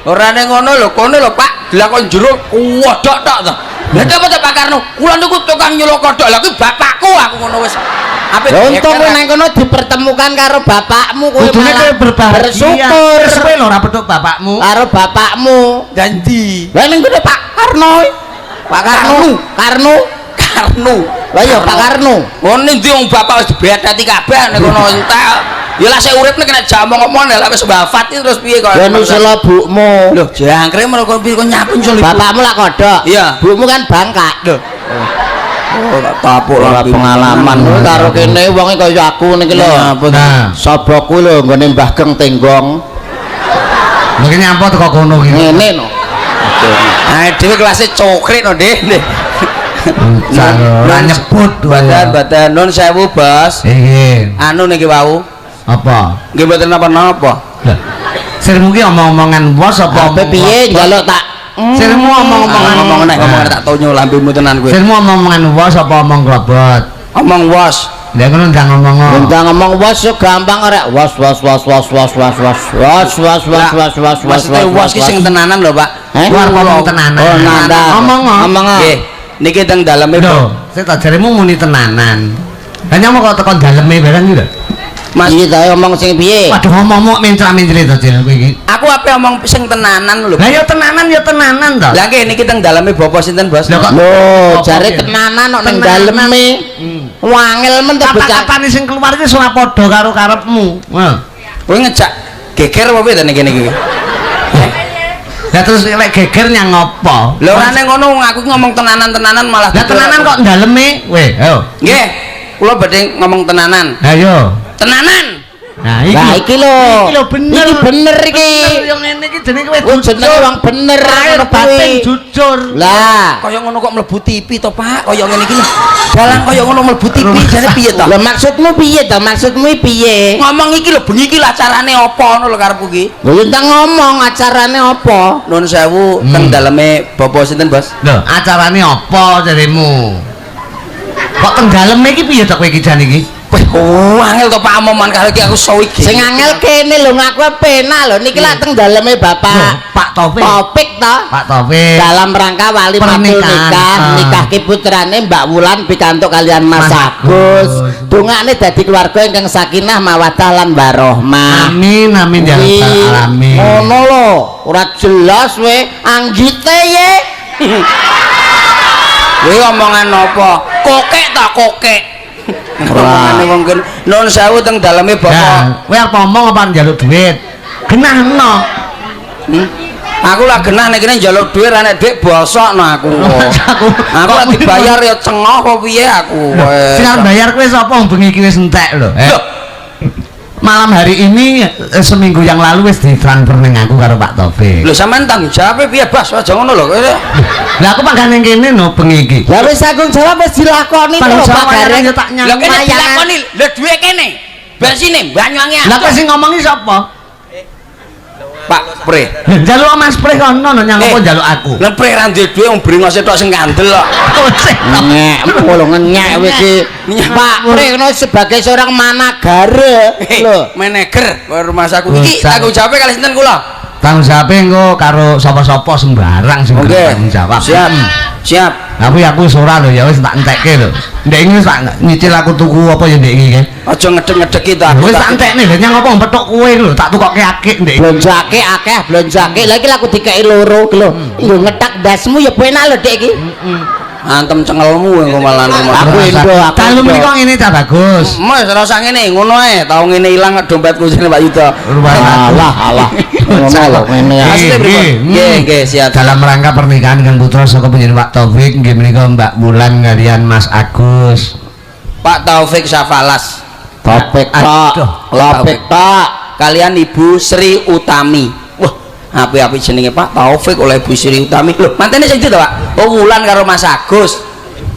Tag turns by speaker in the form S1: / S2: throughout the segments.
S1: Ora ning ngono lho, kono lho Pak, dilakon jero kodhok tok to. Lha apa to Pak Karno? Kula niku tukang nyuluk kodhok. Lah kuwi bapakku aku ngono wis. Ape
S2: Untung kowe nang kono dipertemukan karo bapakmu kowe
S3: Kudune
S2: malah
S3: kowe berbahagia.
S2: bersyukur
S3: Wis kowe lho ora petuk bapakmu.
S2: karo bapakmu.
S1: Janji.
S2: Lah ning kono Pak Karno. Pak Karno, Karno.
S1: Karno.
S2: Lah iya Pak Karno.
S1: Oh ning ndi wong bapak wis dibedheti kabeh ning kono entek. Ya lah saya urip nek kena jamong omong lah wis wafat iki terus piye kok.
S2: Ya nusela bukmu.
S1: Lho jangkrik mergo piye kok nyapu nyusul ibu.
S2: Bapakmu lah kodhok.
S1: Iya.
S2: Bukmu kan bangka.
S1: Lho. Oh tak tapuk
S2: Ora
S1: lambemu.
S2: pengalaman karo kene wonge kaya aku niki lho.
S1: Nyapa to?
S3: Nah,
S2: Sapa kuwi lho nggone Mbah Geng Tenggong.
S3: lha ki nyapa teko kono ki.
S2: Ngene no.
S1: Nah, dhewe kelasé cokrik no, Dik.
S3: Ora nyebut
S1: Badan badan nun sewu, Bos.
S3: Iki
S1: Anu niki wau.
S3: apa?
S1: Nggih mboten napa-napa.
S3: Lah, sirmu ki omong-omongan wos apa
S2: Ape
S3: omong
S2: piye njaluk tak
S3: Sirmu omong-omongan
S1: Ngomong nek ngomong tak tonyo lambemu tenan kowe.
S3: Sirmu omong-omongan wos apa omong klobot?
S1: Omong wos.
S3: Lah ngono ndang ngomong.
S2: Ndang ngomong wos yo gampang rek. Wos wos wos wos wos wos wos wos wos wos wos wos wos.
S1: Maksudnya wos ki sing tenanan lho, Pak.
S2: Eh?
S3: Luar ngomong tenanan.
S2: Oh, nanda.
S3: Ngomong.
S2: Ngomong.
S1: Nggih. Niki teng daleme
S3: Lho, sik tak jaremu muni tenanan. Lah nyapa kok tekan daleme barang iki lho.
S1: Mas,
S2: Iki ta ngomong sing piye?
S3: Waduh ngomong mencra-mencri to Cil kowe iki.
S1: aku ape omong sing tenanan lho.
S3: Lah ya tenanan to.
S1: Lah nggih niki teng daleme bapak sinten, Bos?
S3: Lah kok
S2: Lho,
S3: Apa
S2: jare
S3: piye?
S2: tenanan kok nang
S3: Tenanan.
S2: daleme. Wangel men to bocah.
S3: Kata-katane sing keluar iki ora padha karo karepmu. Heeh.
S1: Kowe ngejak geger apa piye to niki niki?
S3: Lah terus lek geger nyang ngopo?
S1: Lho ora ning ngono aku ki ngomong tenanan-tenanan malah
S3: Lah tenanan kok daleme? Weh, ayo.
S1: Nggih, kula badhe ngomong tenanan.
S3: Ayo.
S1: Tenanan.
S3: Nah, iki.
S2: Lah iki lho.
S3: Iki lho bener.
S2: Iki bener iki.
S3: Bener yang ngene iki jenenge kowe
S2: Wong jenenge wong bener
S3: Lahir
S2: ngono
S3: batin
S2: kuwi.
S3: jujur.
S2: Lah,
S1: Kaya ngono kok mlebu TV to, Pak? Kaya ngene iki lho. Dalang kaya ngono mlebu TV jane piye to?
S2: lah maksudmu piye to? Maksudmu piye?
S1: Ngomong iki lho bengi iki lho acarane apa ngono lho karepku ki.
S2: Lho yen tak ngomong acarane apa?
S1: Nun sewu teng daleme bapak sinten, Bos?
S3: Lho, acarane apa jaremu? Kok teng daleme iki piye to kowe iki jan iki?
S1: Weh, oh, angel to Pak omongan karo iki aku suwi iki.
S2: Sing angel kene lho ngaku penak lho niki lak teng daleme
S3: Lho,
S2: Bapak
S3: Pak Taufik.
S2: Topik to.
S3: Pak Taufik.
S2: Dalam rangka wali matul
S3: Pernikahan.
S2: nikah,
S3: Ah.
S2: nikah ki putrane Mbak Wulan pikantuk kalian Mas
S3: Mas
S2: Agus.
S3: Agus.
S2: Dongane dadi keluarga ingkang sakinah mawaddah lan warohmah.
S3: Amin amin ya
S2: Kuwi.
S3: rabbal alamin.
S2: Ngono lho, ora jelas we anggite ye.
S1: Kowe omongan apa? Kokek ta kokek. Omongane wong kene. Nun sewu teng daleme bapak.
S3: Nah, kowe arep ngomong apa njaluk duit? Genahno.
S1: Hmm? Aku lah genah nek kene njaluk dhuwit ra nek dhuwit bosokno aku.
S3: Aku
S1: Aku lah dibayar ya cengoh apa piye aku.
S3: Sing arep bayar kowe sapa wong bengi iki wis entek lho. Eh,
S1: Loh,
S3: malam hari ini seminggu yang lalu wis ditransfer ning aku karo Pak Taufik.
S1: lho sampean tanggung jawab piye, Bas? Aja ngono lho.
S3: Lah aku panggan ning kene no bengi iki.
S2: Lah wis tanggung jawab wis dilakoni to
S3: Tanggung
S2: Pak
S3: jawab
S2: Gareng.
S3: ya tak nyang.
S1: Lho kene
S2: Wayangan.
S1: dilakoni, lho dhuwit kene. Bensine Banyuwangi.
S3: Lah kowe sing ngomongi sapa?
S1: Pak Pre.
S3: Njaluk Mas Pre kono no nyang apa njaluk aku.
S1: Lah Pre ra duwe dhuwit wong brengose tok sing kandel kok.
S2: Ngenyek, lho ngenyek kowe iki. Pak Pre ngono sebagai seorang managare lho.
S1: Manager rumah saku iki
S3: Bocah.
S1: tanggung jawabnya kali sinten kula?
S3: Tanggung jawab engko karo sapa-sapa sembarang sing
S1: Oke.
S3: tanggung jawab.
S1: Siap. Siap.
S3: Tapi aku wis ora lho ya wis tak entekke lho. Ndek iki wis tak nyicil aku tuku apa ya ndek iki.
S1: Aja ngedek-ngedek kita.
S3: Wis tak entekne lho nyang apa petuk kowe lho tak tukokke akik ndek iki.
S2: Blonjake akeh, blonjake. Lah iki aku dikeki loro iki lho. Nggo ngetak ndasmu ya penak lho Dik iki.
S1: Antem cengelmu engko malah rumah.
S2: Aku endo, aku
S3: Dalu
S2: endo.
S3: menika ngene ta bagus.
S1: Mas ora usah ngene, ngono ae. Tau ngene ilang dompetku jane Pak Yuda.
S2: Alah, alah. Ngono lho ngene ya.
S1: Maksudnya pripun? Nggih, nggih, siap.
S3: Dalam rangka pernikahan Kang Putra saka panjenengan Pak Taufik nggih menika Mbak Wulan kalian Mas Agus.
S1: Pak Taufik Safalas.
S2: Topik tok.
S3: Aduh.
S2: Topik tok.
S1: Kalian Ibu Sri Utami. Wah, api-api jenenge Pak Taufik oleh Ibu Sri Utami. Lho, mantene sing ndi to, Pak? Oh, Wulan karo Mas Agus.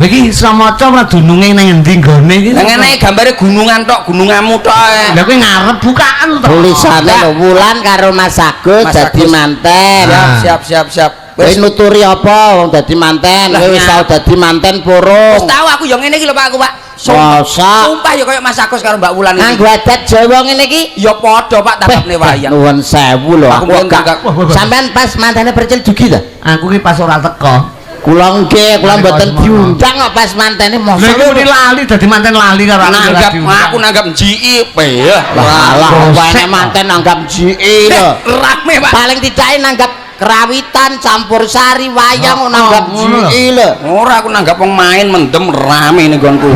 S3: Iki iso maca ora dununge nang endi nggone iki?
S1: Lah ngene gambare gunungan tok, gununganmu tok ae.
S3: Lah kowe ngarep bukaan to.
S2: Tulisane lho Wulan karo Mas Agus
S1: Mas
S2: dadi
S1: Agus.
S2: manten.
S1: Siap,
S3: Ah.
S1: siap, siap, siap.
S2: Kowe
S1: Wis
S2: nuturi apa wong dadi manten?
S1: Lah,
S2: Kowe wis
S1: nyap.
S2: tau dadi manten purung.
S1: wis tau aku yo ngene iki lho Pak aku, Pak.
S2: Masa?
S1: Sumpah ya kaya Mas Agus karo Mbak Wulan iki.
S2: Nganggo adat Jawa ngene iki?
S1: Ya padha Pak tanggapne wayang.
S2: Nuwun sewu lho
S1: Aku
S2: aku
S1: mbiyen
S2: gak.
S1: gak-
S2: Sampean pas mantene Percil dugi ta?
S3: Aku ki pas ora teko.
S2: Kula nggih, kula
S3: Mari
S2: mboten
S3: kok semono.
S2: diundang kok pas mantene
S3: Lha
S2: mosok.
S3: iki muni lali dadi manten lali karo aku ora
S1: Nanggap
S3: diundang.
S1: aku nanggap GI ya.
S2: Lah lah
S3: Bosek.
S2: apa enek manten nanggap GE lho.
S1: Rame Pak.
S2: Paling tidake nanggap kerawitan, campur sari, wayang
S3: Oh,
S2: kok nanggap
S3: ngono lho.
S2: GE lho.
S1: Ora aku nanggap wong main mendem rame ning nggonku.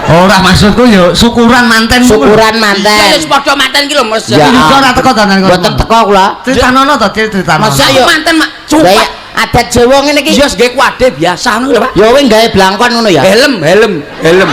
S3: Ora maksudku ya syukuran manten.
S2: Syukuran
S1: Iya
S2: manten.
S1: wis padha manten iki lho Mas.
S2: Ya.
S3: Iki ora teko ta nang
S2: Mboten teko kula.
S3: Critanono ta critanono.
S2: Masa
S1: Aku
S2: yo.
S1: manten Mak.
S2: Lah ya,
S1: Sumpah.
S2: adat Jawa ngene iki.
S1: Iya nggih kuade biasa ngono lho Pak.
S2: Ya kowe gawe blangkon ngono ya.
S1: Helm, helm, helm.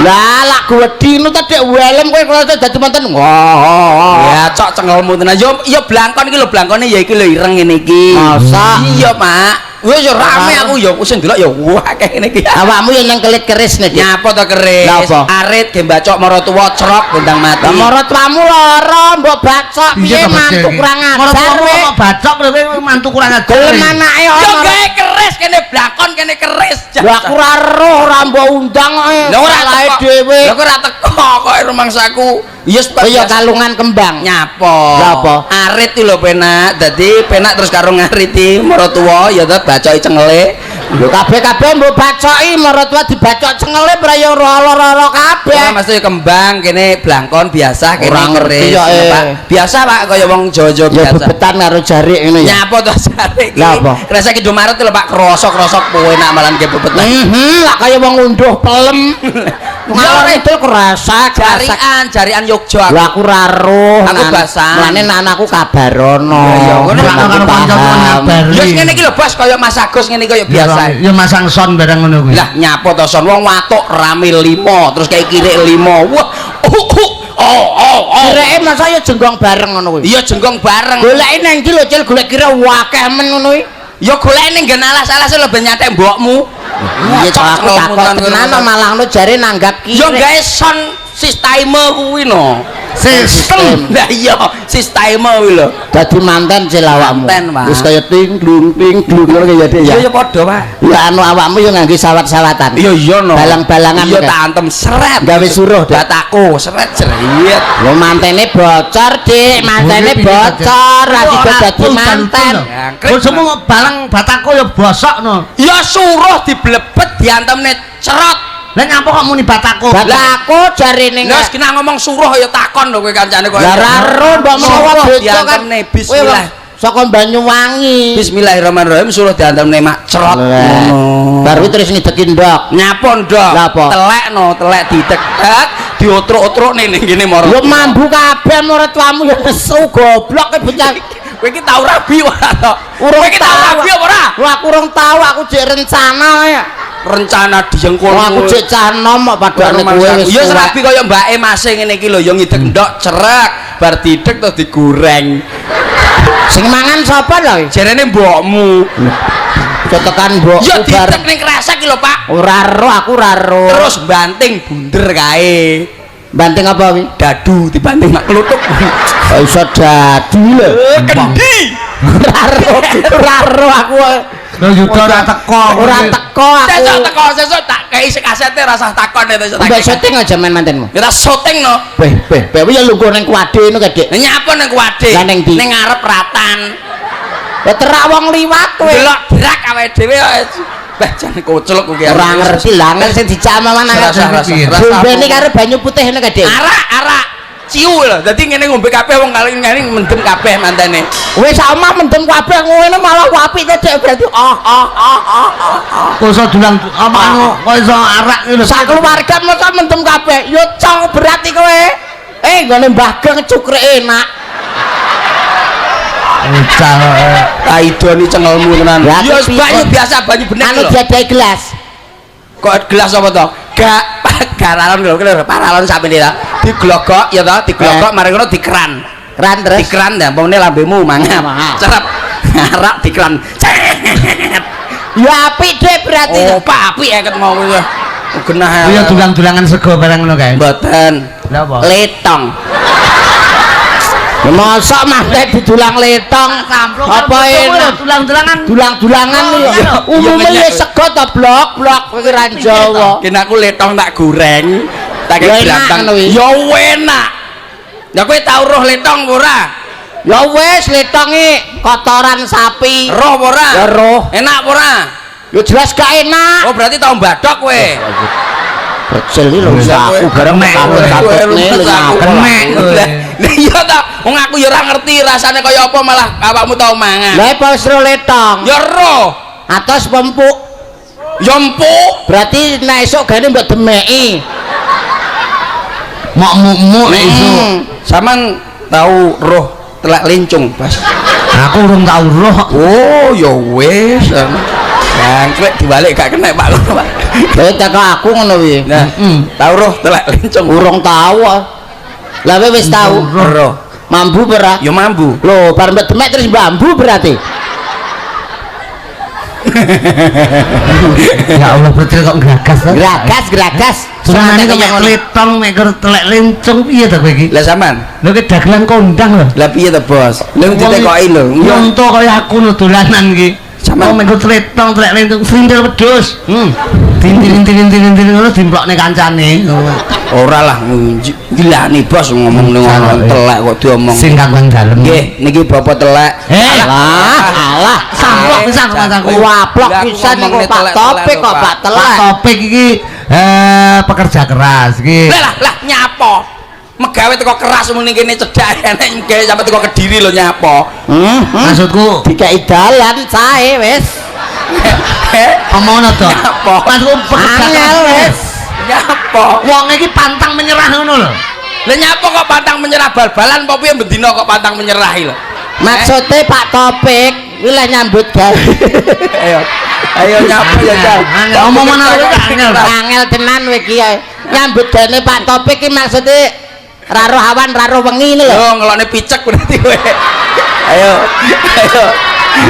S2: Lah lak wedi ngono ta dek helm kowe kalau dadi manten. Wah.
S1: Ya cok cengelmu tenan. Yo yo blangkon iki lho blangkone ya iki lho ireng ngene iki.
S2: Masa?
S1: Iya, Pak. Wis yo rame aku yo sing delok yo wah akeh ngene iki.
S2: Awakmu yo nang kelit keris nek. Dik.
S1: Nyapa to keris?
S2: Lah apa?
S1: Arit ge mbacok maratuwa crok gendang mati.
S2: Lah maratuwamu lara mbok bacok piye mantu kurang ajar kowe.
S3: Kok bacok lho kowe mantu kurang ajar.
S2: Gelem anake
S1: Yo
S2: ana.
S1: gawe keris kene blangkon kene keris.
S2: Lah aku ora roh ora mbok undang kok.
S1: Lah ora
S2: Salahe
S1: teko.
S2: dhewe.
S1: Lah kok ora teko kok rumangsaku. Ya
S2: Oh iya kalungan kembang.
S1: Nyapa?
S2: Lah apa?
S1: Arit iki lho penak. Dadi penak terus karo ngariti maratuwa ya ta bacoki cengele.
S2: Lho kabeh-kabeh mbok bacoki maratuwa dibacok cengele ora ya ora-ora kabeh.
S1: Ora mesti kembang kene blangkon biasa kene
S2: Ora ngerti
S1: keris
S2: ya,
S1: ngono,
S2: eh.
S1: Pak. Biasa Pak kaya wong Jawa-Jawa
S2: Ya
S1: biasa.
S2: bebetan karo jarik ngene ya.
S1: Nyapa to jare iki?
S2: Lah apa?
S1: Kresek Indomaret lho Pak krosok-krosok enak malan ge bebetan.
S2: Mhm, lah kaya wong unduh pelem.
S1: Ya
S2: Ngalor
S1: ora
S2: itu kerasa, kerasa.
S1: jarian, jarian Yogyo aku.
S2: Lah aku ra roh.
S1: Aku basan.
S2: Mulane anakku kabarono.
S1: Ya, ya, ngono
S3: Lah karo kanca ngabar.
S1: Ya wis ngene iki lho Bos kaya Mas Agus ngene kaya biasa.
S3: Ya masang son barang ngono kuwi.
S1: Lah nyapa to son wong watuk rame 5 terus kayak kirik 5. Wah. Oh oh oh.
S2: Kireke masa ya jenggong bareng ngono kuwi.
S1: Iya jenggong bareng.
S2: Goleki nang ndi lho, Cil, golek kira wakeh men ngono kuwi.
S1: Ya golek ning nggen alas-alas lho ben nyatek mbokmu.
S2: Iya,
S1: Cok,
S2: aku
S1: celokmu
S2: takok tenan malah ngono jare nanggap
S1: Ya
S2: kirek.
S1: gawe son sisteme kuwi no.
S3: Sistem.
S1: Lah iya, sisteme kuwi lho.
S2: Dadi manten Cil awakmu.
S1: Manten, Pak.
S2: Wis kaya ting glung ting glung ngono ya Dik ya.
S1: Iya ya padha, Pak.
S2: Ya anu awakmu yo ngangge sawat-sawatan.
S1: Iya iya no.
S2: Balang-balangan
S1: Iya
S2: kan?
S1: tak antem seret.
S2: Gawe suruh, Dik.
S1: Bataku seret jerit.
S2: Lho mantene bocor, Dik, mantene bocor, ra sida dadi manten.
S3: Bojomu kok balang batako ya bosok no.
S1: Ya suruh diblebet diantemne cerot.
S3: Lah nyapa kok muni batako?
S2: Batako jarene
S1: Lah wis kena ngomong suruh ya takon lho kowe kancane kok.
S2: Lah ra ro mbok menawa
S1: Suruh
S2: beda kan.
S1: diantemne bismillah.
S2: Saka Banyuwangi.
S1: Bismillahirrahmanirrahim suruh diantemne mak cerot.
S2: Lah,
S1: Ngono.
S2: Baru terus ngideki ndok.
S1: Nyapa ndok?
S2: Lah apa?
S1: Telek no, telek didek-dek, diotruk-otruk ning ngene moro.
S2: Yo mambu kabeh maratuamu ya nesu goblok e bocah.
S1: Kowe iki tau rabi ora to?
S2: Urung
S1: Kowe iki tau rabi apa ora?
S2: Wah, aku urung tau, aku jek rencana ya.
S1: Rencana diengkul.
S2: Wah, aku jek cah nom kok padane kowe wis.
S1: Ya
S2: tuwek.
S1: serabi kaya mbake mase ngene iki lho ya ngidek ndok cerek, bar didek terus digoreng.
S2: Sing mangan sapa lho?
S1: Jarene mbokmu.
S2: Cetekan mbokku
S1: Ya
S2: bar.
S1: didek ning kresek iki lho, Pak.
S2: Ora ro, aku ora ro.
S1: Terus banting bunder kae.
S2: Banting apa wi?
S1: Dadu dibanting mak kluthuk.
S2: Kok iso dadu lho.
S1: Eh, Kendi.
S2: Ora ro, ora ro aku.
S3: Lho Yuda ora teko.
S2: Ora teko aku.
S1: Sesuk teko, sesuk tak kei sik kasete ora usah takon itu sesuk tak
S2: Mbak
S1: kei.
S2: syuting aja main mantenmu.
S1: Ya tak syuting no.
S2: Beh, beh, beh, ya lungguh ning kuade ngono kae, Dik.
S1: Lah nyapa nang kuade?
S2: Lah ning ndi?
S1: Ning ngarep ratan.
S2: Lah terak wong liwat kowe.
S1: Delok drak awake dhewe kok. Bah jan koclok kowe.
S2: Ora ngerti lah, ngerti sing dijak maman
S1: Rasa rasa.
S2: Bombene karo banyu putih ngono kae, Dik.
S1: Arak arak ciu lho. Dadi ngene ngombe kabeh wong kali ngene mendem kabeh mantene.
S2: Wis sak omah mendem kabeh ngono malah apik to, Dik, berarti oh oh oh oh oh. oh.
S3: Kok iso dulang apa anu kok iso arak iki lho.
S2: Sak keluarga masa mendem kabeh. Yo cong berarti kowe. Eh, nggone Mbah Geng cukrek enak.
S3: Bocah.
S1: Kaidoni cengelmu tenan.
S2: Lah,
S1: Ya wis
S2: piye?
S1: banyu biasa banyu bening
S2: Anu
S1: lho.
S2: diadahi gelas.
S1: Kok gelas apa to? Gak paralon lho, lho, paralon sampe ta. Diglogok ya to, diglogok mari ngono dikeran.
S2: Keran terus.
S1: Dikeran ya, umpamane lambemu mangap.
S2: Mangap.
S1: Cerep. Arak dikeran. Cet.
S2: Ya apik Dik berarti.
S1: Oh, Pak apik ya ket mau kuwi. Genah.
S3: Iya dulang-dulangan sego barang ngono kae.
S1: Mboten.
S3: Lah apa?
S1: Letong.
S2: Mosok manten didulang letong. Apa enak
S3: dulang-dulangan?
S2: Dulang-dulangan lho. Umume ya sego to blok-blok kowe ki ra Jawa.
S1: Kene aku letong tak goreng, tak kei brantang. Ya enak. Lah kowe tau roh letong apa ora?
S2: Ya wis letonge kotoran sapi.
S1: Roh apa ora?
S2: Ya roh.
S1: Enak apa ora?
S2: Ya jelas gak enak.
S1: Oh berarti tau mbadok kowe.
S2: Pecel iki lho aku bareng katut-katutne lho
S3: kenek.
S1: Lah iya ta, wong aku ya ora ngerti rasane kaya apa malah awakmu tau mangan.
S2: Lah apa wis ro letong?
S1: Ya roh.
S2: Atos empuk.
S1: Ya empuk.
S2: Berarti nek esuk gane mbok demeki.
S3: Mok-muk nek esuk.
S1: Sampeyan tau roh telek lincung, Bas?
S3: Aku urung tau roh.
S1: Oh, ya wis. Jangkrik dibalik gak kena Pak.
S2: Lha teko aku ngono kuwi.
S1: Nah, tau roh telek lincung.
S2: Urung tau. Lah kowe wis tau?
S1: Roh.
S2: Mambu ora?
S1: Ya mambu.
S2: Lho, bar mbok demek terus mambu berarti.
S3: Ya Allah, berarti kok gragas to?
S2: Gragas, gragas.
S3: Sunane kok mek letong mek telek lincung piye to kowe iki?
S1: Lah sampean?
S3: Lho ki dagelan kondang lho.
S1: Lah piye to, Bos? Lha ditekoki lho.
S3: Nyonto kaya aku lho dolanan iki.
S1: Sampeyan
S3: mek letong telek lincung srintil wedhus. Dintil-dintil ngono dimplokne kancane.
S1: Ora lah gilani Bos ngomong ning ngono telek kok diomong.
S3: Sing kanggo dalem.
S1: Nggih, niki bapak telek.
S2: Alah, alah,
S3: samplok pisan rumahku.
S2: Waplok pisan kok Pak Topik kok Pak telek.
S3: Pak Topik iki pekerja keras iki.
S1: Lah lah nyapo. Megawe teko keras mung ning kene cedhak enek megawe sampe teko Kediri lho nyapo.
S3: Maksudku
S2: dikai dalan sae wis.
S3: Omongno to. Maksudku pekerja keras
S2: wis.
S1: Nyapo?
S3: Wong iki pantang menyerah ngono lho.
S1: Lah nyapo kok pantang menyerah bal-balan apa piye bendina kok pantang menyerah iki lho.
S2: Maksude Pak Topik kuwi leh nyambut gawe.
S1: Ayo. Ayo nyapo ya, Jal.
S3: Omongan aku angel.
S2: Angel tenan kowe iki. Nyambut gawe Pak Topik iki maksude raruh awan raruh wengi ini lho.
S1: Yo ngelokne picek berarti kowe. Ayo. Ayo.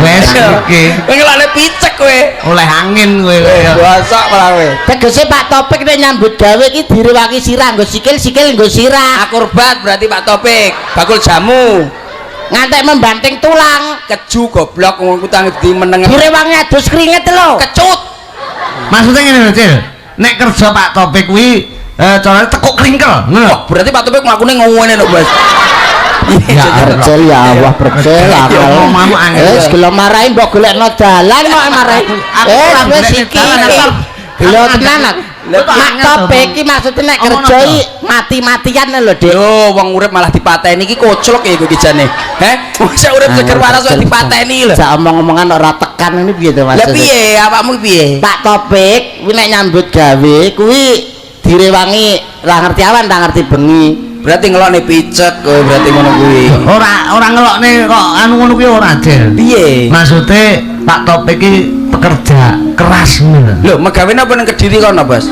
S3: Wes iki.
S1: Kowe ngelokne picek kowe.
S3: Oleh angin kowe.
S1: Bosok malah kowe.
S2: Tegese Pak Topik nek nyambut gawe iki direwangi sirah nggo sikil, sikil nggo sirah.
S1: Akurbat berarti Pak Topik. Bakul jamu.
S2: Ngantek membanting tulang.
S1: Keju goblok ngono ku tangi di meneng.
S2: Direwangi adus keringet lho.
S1: Kecut.
S3: Maksudnya ngene lho, Cil. Nek kerja Pak Topik kuwi carane tekuk kringkel ngono lho.
S1: Berarti Pak Topik mlakune ngene lho, Bos.
S2: Ya percel ya Allah percel angel. Wis gelo marahi mbok golekno dalan kok marahi. Wis iki. Lho tenan. Mak Topik iki maksude nek kerja iki mati-matian lho, Dik.
S1: Lho wong urip malah dipateni iki koclok ya iki jane. Heh, wong sik urip seger waras kok dipateni lho.
S2: Jak omong-omongan ora tekan ini piye to Mas?
S1: Lah piye awakmu piye?
S2: Pak Topik kuwi nek nyambut gawe kuwi direwangi ra ngerti awan ra ngerti bengi.
S1: Berarti ngelokne picek kowe berarti ngono kuwi.
S3: Ora ora ngelokne kok anu ngono kuwi ora, Jel.
S1: Piye?
S3: Maksude Pak Topik iki pekerja keras ngono lho.
S1: Lho, megawe napa ning Kediri kono, Bos?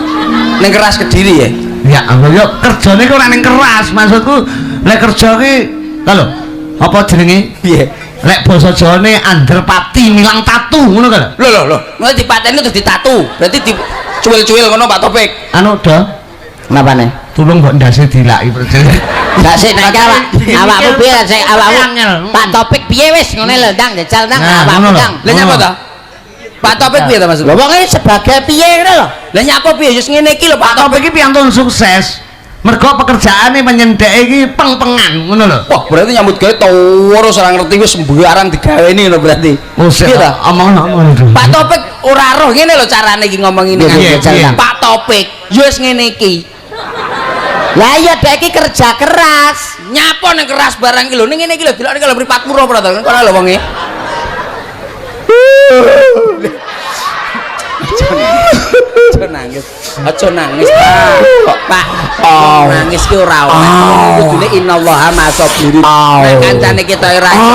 S1: Ning keras Kediri ya?
S3: Ya Allah, ya kerjane kok ora ning keras. Maksudku lek kerja ki lho, apa jenenge?
S1: Piye?
S3: Lek basa Jawane anderpati milang tatu ngono ka lho.
S1: Lho lho lho, ngono dipateni terus ditatu. Berarti dicuil-cuil ngono Pak Topik.
S3: Anu do.
S2: Kenapane?
S3: Tulung mbok ndase dilaki percil.
S2: Gak sik nek awak awakmu piye sik awakmu Pak Topik piye wis ngene lho Ndang jajal Ndang awakmu Ndang.
S1: Lha nyapa ta? Pak Topik piye ta maksud?
S2: Lho wong iki sebagai piye ngono lho.
S1: Lah nyapa piye wis ngene iki lho
S3: Pak Topik iki piantun sukses. Mergo pekerjaane penyendeke iki peng-pengan ngono lho.
S1: Wah, berarti nyambut gawe terus ora ngerti wis sembarang digaweni ngono berarti.
S3: Piye ta? Omong-omong.
S1: Pak Topik ora roh ngene lho carane iki ngomong ngene. Pak Topik ya wis ngene iki.
S2: Lah iya dek iki kerja keras.
S1: Nyapa ning keras barang iki lho. Ning ngene iki lho delok nek mripatmu ora ora to. Kono lho wonge. Aja nangis. Aja nangis, Pak. Pak, nangis ki ora oleh. Kudune innallaha ma'asabirin. Nek kancane kita ora iso.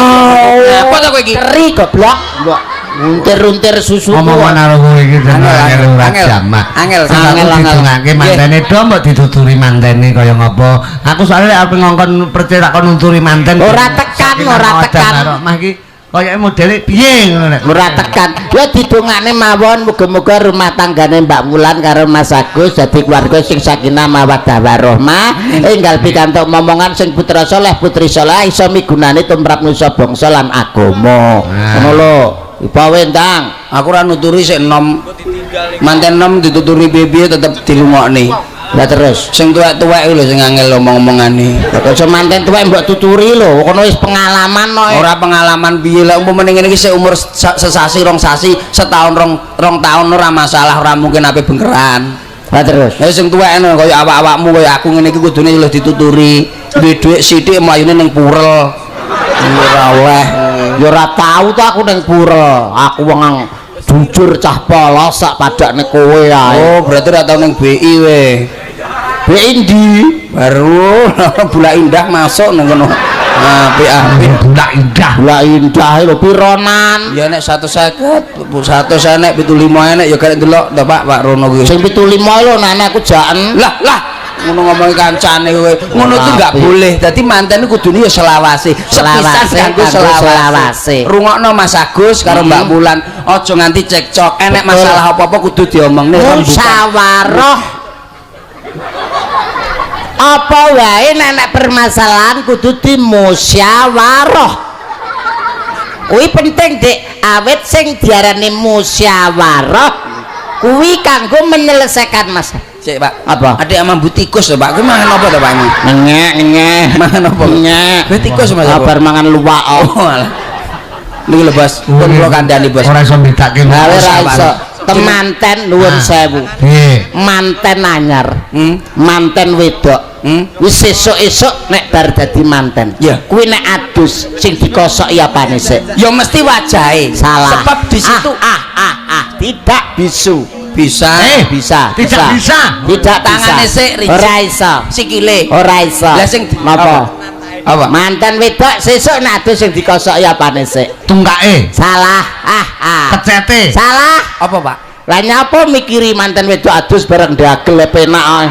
S1: Apa to kowe iki?
S2: Keri goblok. Mbok untir-untir susu.
S3: Omongan karo kowe iki jenenge ora jamak.
S1: Angel
S3: angel didongake mantene do mbok dituturi mantene kaya ngopo. Aku soalnya arep ngongkon percaya tak kon nunturi manten.
S2: Ora tekan, ora tekan.
S3: Mah iki Kayake modele piye ngono nek.
S2: Ora tekan. Ya didongakne mawon muga-muga rumah tanggane Mbak Wulan karo Mas Agus dadi keluarga sing sakinah mawaddah warahmah, enggal pikantuk momongan sing putra soleh putri soleh iso migunani tumrap nusa bangsa lan agama. Ngono lho. Ipa wendang.
S1: Aku ora nuturi sik enom. Manten enom dituturi piye-piye tetep dilungokne.
S2: Lah terus
S1: sing tuwek-tuwek lho sing angel omong-omongane.
S2: Kok iso manten tuwek mbok tuturi lho, kono wis pengalaman no.
S1: Ora pengalaman piye lah umpamane ngene iki sik umur sesasi rong sasi, setahun rong taun ora masalah, ora mungkin ape bengkeran.
S2: Lah terus
S1: lah sing tuwek ngono kaya awak-awakmu kaya aku ngene iki kudune lho dituturi. Duwe dhuwit sithik mlayune ning purel. Ora oleh.
S2: Ya ora tau to aku ning purel. Aku wong jujur cah polos sak padakne kowe ae.
S1: Oh, berarti ora tau ning BI we.
S2: BI ndi?
S1: Baru Bulak Indah masuk nang kono. Apik-apik
S3: Bulak Indah.
S2: Bulak Indah lho pironan?
S1: Ya nek 150, 100 enek 75 enek ya garek ndelok to Pak, Pak Rono kuwi.
S2: Sing 75 lho nek aku jaken.
S1: Lah, lah ngono ngomongi kancane kowe. Ngono tuh enggak boleh. Dadi manten kudune ya selawase. Sepisan kanggo selawase. Rungokno Mas Agus karo Mbak Wulan, aja nganti cekcok. Enek masalah apa-apa kudu diomongne rembukan.
S2: Musyawarah. Apa wae nek permasalahan kudu dimusyawarah. Kuwi penting, Dik. Awit sing diarani musyawarah kuwi kanggo menyelesaikan masalah.
S1: Cek, Pak.
S2: Apa?
S1: Adik mambu tikus to, Pak. Kuwi mangan apa to, Pak?
S2: Ngenyek, ngenyek.
S1: Mangan apa?
S2: Ngenyek.
S1: Kuwi tikus Mas.
S2: Kabar mangan luwak.
S1: Oh, alah. Niki lho, Bos. Pun kula kandhani, Bos.
S3: Ora iso mbedake.
S2: Ora iso. Temanten nuwun sewu.
S3: Piye?
S2: Manten anyar. Manten wedok. Wis sesuk-esuk nek bar dadi manten. Kuwi nek adus sing dikosoki apane sik?
S1: Ya mesti wajahe.
S2: Salah.
S1: Sebab di situ
S2: tidak bisu.
S1: Bisa,
S2: bisa,
S3: tidak bisa.
S2: Tidak
S1: tangane sik rijik.
S2: Ora iso.
S1: Sikile.
S2: Ora iso.
S1: Lah sing
S2: napa?
S1: Apa?
S2: Manten wedok sesuk nek adus sing dikosoki apane sik?
S3: Tungkake.
S2: Salah.
S3: Kecete.
S2: Salah.
S1: Apa, Pak?
S2: Lah nyapa mikiri manten wedok adus bareng ndagel penak ae.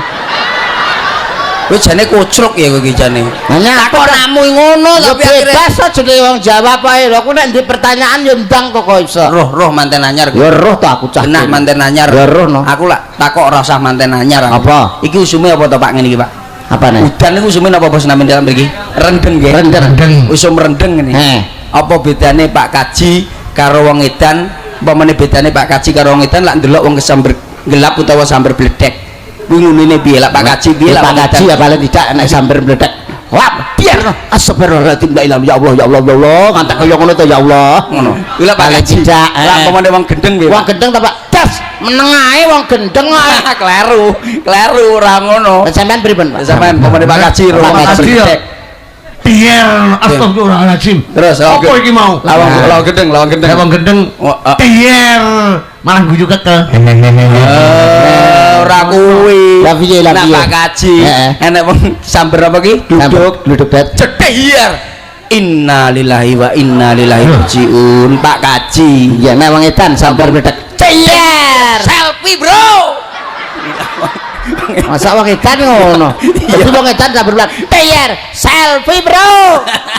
S1: Kowe jane kocruk ya kowe iki jane.
S2: Takonamu
S1: ngono
S2: tapi akhire bebas jenenge wong jawab ae. Lho aku nek ndek pertanyaan ya ndang kok kok iso.
S1: Roh-roh manten anyar.
S2: Ya roh to aku cah.
S1: Genah manten anyar.
S2: Ya roh no.
S1: Aku lak takok ora usah manten anyar.
S2: Apa?
S1: Iki usume apa to Pak ngene iki, Pak?
S2: Apa nih?
S1: Udan niku usume napa bos namin dalam mriki? Rendeng nggih.
S2: Rendeng.
S1: Usum rendeng ngene.
S2: Heh.
S1: Apa bedane Pak Kaji karo wong edan? Umpamane bedane Pak Kaji karo wong edan lak ndelok wong kesamber gelap utawa samber bledek. Kuwi ngunine piye lak Pak Kaji piye lak
S2: Pak Kaji ya paling tidak nek samber bledek. Lap biar astagfirullahaladzim la ilaha ya Allah ya Allah ya Allah ngantek kaya ngono to ya Allah.
S1: Ngono. Kuwi lak Pak Kaji. Lak umpamane wong gendeng piye?
S2: Wong gendeng ta Pak? Das meneng ae wong gendeng ae.
S1: Kleru, kleru ora ngono.
S2: Sampean pripun Pak?
S1: Sampean umpamane Pak Kaji
S3: Pak Kaji bledek. Biar astagfirullahaladzim.
S1: Terus
S3: apa iki mau?
S1: Lawang gendeng, lawang gendeng.
S3: Lawang gendeng. Biar malah guyu kekel.
S1: Ora kuwi.
S2: Lah piye lah piye?
S1: Pak Kaji, enek wong samber apa ki? Duduk,
S2: duduk bet.
S1: Cedhir. Innalillahi wa inna ilaihi rajiun. Pak Kaji.
S2: Ya nek wong edan samber bledek. Cedhir.
S1: Selfie, Bro.
S2: Masa wong edan ngono. Dadi wong edan samber bledek. Cedhir. Selfie, Bro.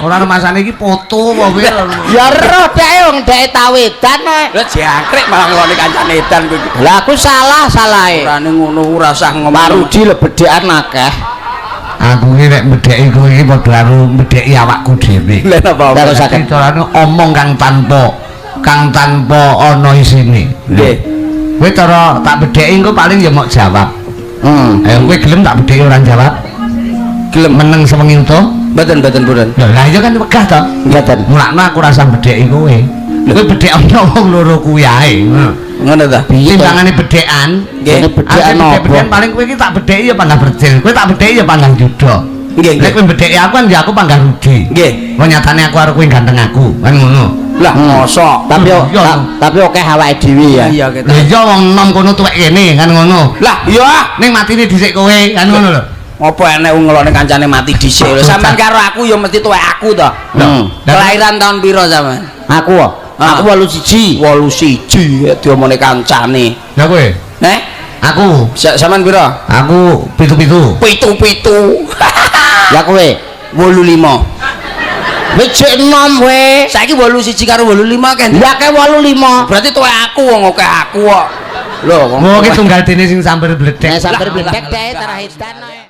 S3: Ora rumasane iki foto apa piye?
S2: Ya roh dhek wong dhek tau edan kok.
S1: Lah jangkrik malah ngeloni kancane edan kowe iki.
S2: Lah aku salah salahe.
S1: Orane ngono ora usah ngomong.
S2: Pak Rudi lho bedhekan akeh.
S3: Aku iki nek medheki kowe iki padha karo medheki awakku dhewe.
S1: Lha napa?
S2: Lah saged
S3: carane omong kang tanpa ana isine.
S1: Nggih.
S3: Kowe cara tak bedheki engko paling ya mok jawab. Ayo kowe gelem tak bedheki ora jawab?
S1: Gelem
S3: meneng sewengi utuh?
S1: Mboten, mboten purun.
S3: Lah iya kan wegah to?
S2: Mboten.
S3: Mulakno aku ora usah bedheki kowe. Kowe bedhek ana wong loro kuwi ae.
S1: Ngono ta?
S3: Timbangane bedhekan,
S1: nggih.
S2: Bedhekan apa?
S3: Bedhekan paling kowe iki tak bedheki ya panggah Percil. Kowe tak bedheki ya panggah Yuda.
S1: Nggih.
S3: Nek kowe bedheki aku kan ya aku panggah Rudi.
S1: Nggih.
S3: Wong nyatane aku karo kowe ganteng aku, kan ngono.
S1: Lah mosok.
S2: Tapi akeh awake dhewe ya.
S1: Iya kita.
S3: Lah iya wong enom kono tuwek kene kan ngono.
S1: Lah iya ah.
S3: Ning matine dhisik kowe kan ngono lho.
S1: Apa enek wong ngelone kancane mati dhisik lho. Sampeyan karo aku ya mesti tuwek aku to. Kelahiran tahun piro sampean?
S2: Aku. Aku 81.
S1: 81 diomone kancane.
S3: Lah kowe?
S1: Nek
S3: aku.
S1: Sampeyan piro?
S3: Aku 77.
S1: 77.
S2: Lah kowe
S1: 85.
S2: Wis jek enom we.
S1: Saiki 81 karo 85 kan.
S2: Lah ke 85.
S1: Berarti tuwek aku wong akeh aku kok. Lho, wong
S3: Wong ki tunggal dene sing sambar bledek.
S2: Nek sambar
S1: Lah,
S2: bledek
S1: lah,
S2: dae
S1: lah.
S2: tarahidan.